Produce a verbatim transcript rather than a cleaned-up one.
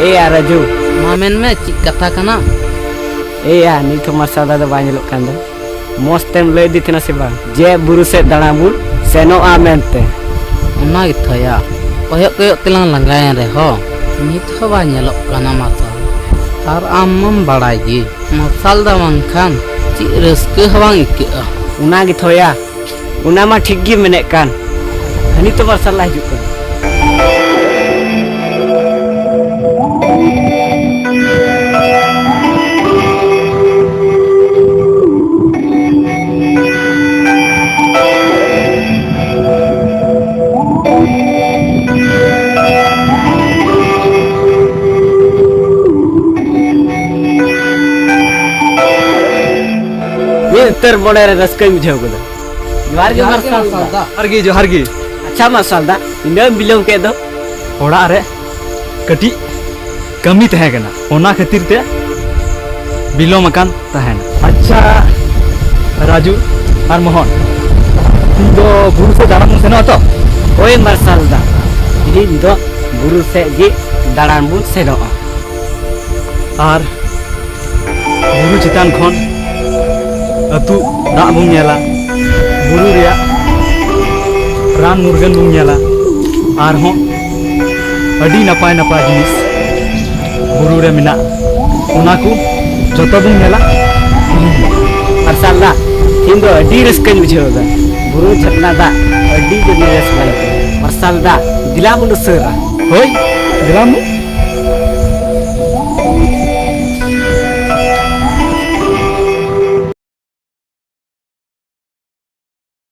ᱮᱭᱟ ᱨᱟᱡᱩ᱾ ᱢᱟ ᱢᱮᱱ ᱢᱮ, ᱪᱮᱫ ᱠᱟᱛᱷᱟ ᱠᱟᱱᱟ? ᱮᱭᱟ, ᱱᱤᱛ ᱦᱚᱸ ᱢᱟᱨᱥᱟᱞ ᱫᱟ ᱫᱚ ᱵᱟᱭ ᱧᱮᱞᱚᱜ ᱠᱟᱱ ᱫᱚ᱾ ᱢᱚᱸᱡᱽ ᱛᱮᱢ ᱞᱟᱹᱭ ᱫᱤ ᱛᱟᱦᱮᱱᱟ ᱥᱮ ᱵᱟᱝ ᱡᱮ ᱵᱩᱨᱩ ᱥᱮᱫ ᱫᱟᱬᱟᱱ ᱵᱚᱱ ᱥᱮᱱᱚᱜᱼᱟ ᱢᱮᱱᱛᱮ? ᱚᱱᱟ ᱜᱮᱛᱚᱭᱟ, ᱠᱚᱭᱚᱜ ᱠᱚᱭᱚᱜ ᱛᱮᱞᱟᱝ ᱞᱟᱸᱜᱟᱭᱮᱱ ᱨᱮᱦᱚᱸ ᱱᱤᱛ ᱦᱚᱸ ᱵᱟᱭ ᱧᱮᱞᱚᱜ ᱠᱟᱱᱟ ᱢᱟᱨᱥᱟᱞ᱾ ᱟᱨ ᱟᱢ ᱢᱟᱢ ᱵᱟᱲᱟᱭ ᱜᱮ, ᱢᱟᱨᱥᱟᱞ ᱫᱟ ᱵᱟᱝᱠᱷᱟᱱ ᱪᱮᱫ ᱨᱟᱹᱥᱠᱟᱹ ᱦᱚᱸ ᱵᱟᱝ ᱟᱹᱭᱠᱟᱹᱜᱼᱟ᱾ ᱚᱱᱟ ᱜᱮᱛᱚᱭᱟ, ᱚᱱᱟ ᱢᱟ ᱴᱷᱤᱠ ᱜᱮ ᱢᱮᱱᱮᱫ ᱠᱟᱱ᱾ ᱦᱟᱹᱱᱤ ᱛᱚ ᱢᱟᱨᱥᱟᱞ ᱫᱟ ᱦᱤᱡᱩᱜ ᱠᱟᱱᱟ᱾ ᱢᱤᱫ ᱩᱛᱟᱹᱨ ᱢᱚᱱᱮ ᱨᱮ ᱨᱟᱹᱥᱠᱟᱹᱧ ᱵᱩᱡᱷᱟᱹᱣ ᱠᱮᱫᱟ᱾ ᱡᱚᱦᱟᱨ ᱜᱮ ᱡᱚᱦᱟᱨ ᱜᱮ ᱢᱟᱨᱥᱟᱞ ᱢᱟᱨᱥᱟᱞ ᱫᱟ᱾ ᱫᱟ᱾ ᱡᱚᱦᱟᱨ ᱜᱮ, ᱡᱚᱦᱟᱨ ᱜᱮ᱾ ᱟᱪᱪᱷᱟ ᱢᱟᱨᱥᱟᱞ ᱫᱟ, ᱤᱱᱟᱹᱜ ᱮᱢ ᱵᱤᱞᱚᱢ ᱠᱮᱫ ᱫᱚ? ᱚᱲᱟᱜ ᱨᱮ ᱠᱟᱹᱴᱤᱡ ᱠᱟᱹᱢᱤ ᱛᱟᱦᱮᱸ ᱠᱟᱱᱟ, ᱚᱱᱟ ᱠᱷᱟᱹᱛᱤᱨ ᱛᱮ ᱵᱤᱞᱚᱢ ᱟᱠᱟᱱ ᱛᱟᱦᱮᱱᱟ᱾ ᱟᱪᱪᱷᱟ ᱨᱟᱡᱩ ᱟᱨ ᱢᱳᱦᱚᱱ, ᱤᱧ ᱫᱚ ᱵᱩᱨᱩ ᱥᱮᱫ ᱫᱟᱬᱟᱱ ᱵᱚᱱ ᱥᱮᱱᱚᱜᱼᱟ ᱛᱚ? ᱦᱳᱭ ᱢᱟᱨᱥᱟᱞ ᱫᱟ, ᱛᱮᱦᱮᱧ ᱫᱚ ᱵᱩᱨᱩ ᱥᱮᱫ ᱜᱮ ᱫᱟᱬᱟᱱ ᱵᱚᱱ ᱥᱮᱱᱚᱜᱼᱟ᱾ ᱟᱨ ᱵᱩᱨᱩ ᱪᱮᱛᱟᱱ ᱠᱷᱚᱱ ᱟᱹᱛᱩ ᱫᱟᱜ ᱵᱚᱱ ᱧᱮᱞᱟ, ᱵᱩᱨᱩ ᱨᱮᱭᱟᱜ ᱨᱟᱱ ᱢᱩᱨᱜᱟᱹᱱ ᱵᱚᱱ ᱧᱮᱞᱟ, ᱟᱨᱦᱚᱸ ᱟᱹᱰᱤ ᱱᱟᱯᱟᱭ ᱱᱟᱯᱟᱭ ᱡᱤᱱᱤᱥ ᱵᱩᱨᱩ ᱨᱮ ᱢᱮᱱᱟᱜᱼᱟ, ᱚᱱᱟ ᱠᱚ ᱡᱚᱛᱚ ᱵᱚᱱ ᱧᱮᱞᱟ᱾ ᱢᱟᱨᱥᱟᱞ ᱫᱟ, ᱛᱮᱦᱮᱧ ᱫᱚ ᱟᱹᱰᱤ ᱨᱟᱹᱥᱠᱟᱹᱧ ᱵᱩᱡᱷᱟᱹᱣ ᱮᱫᱟ᱾ ᱵᱩᱨᱩ ᱡᱷᱟᱨᱱᱟ ᱫᱟᱜ ᱟᱹᱰᱤ ᱡᱳᱨ ᱵᱮᱥ ᱵᱟᱲᱟᱭ ᱠᱟᱱᱟ᱾ ᱢᱟᱨᱥᱟᱞ ᱫᱟ, ᱫᱮᱞᱟ ᱵᱚᱱ ᱩᱥᱟᱹᱨᱟ᱾ ᱦᱳᱭ, ᱫᱮᱞᱟ ᱵᱚᱱ᱾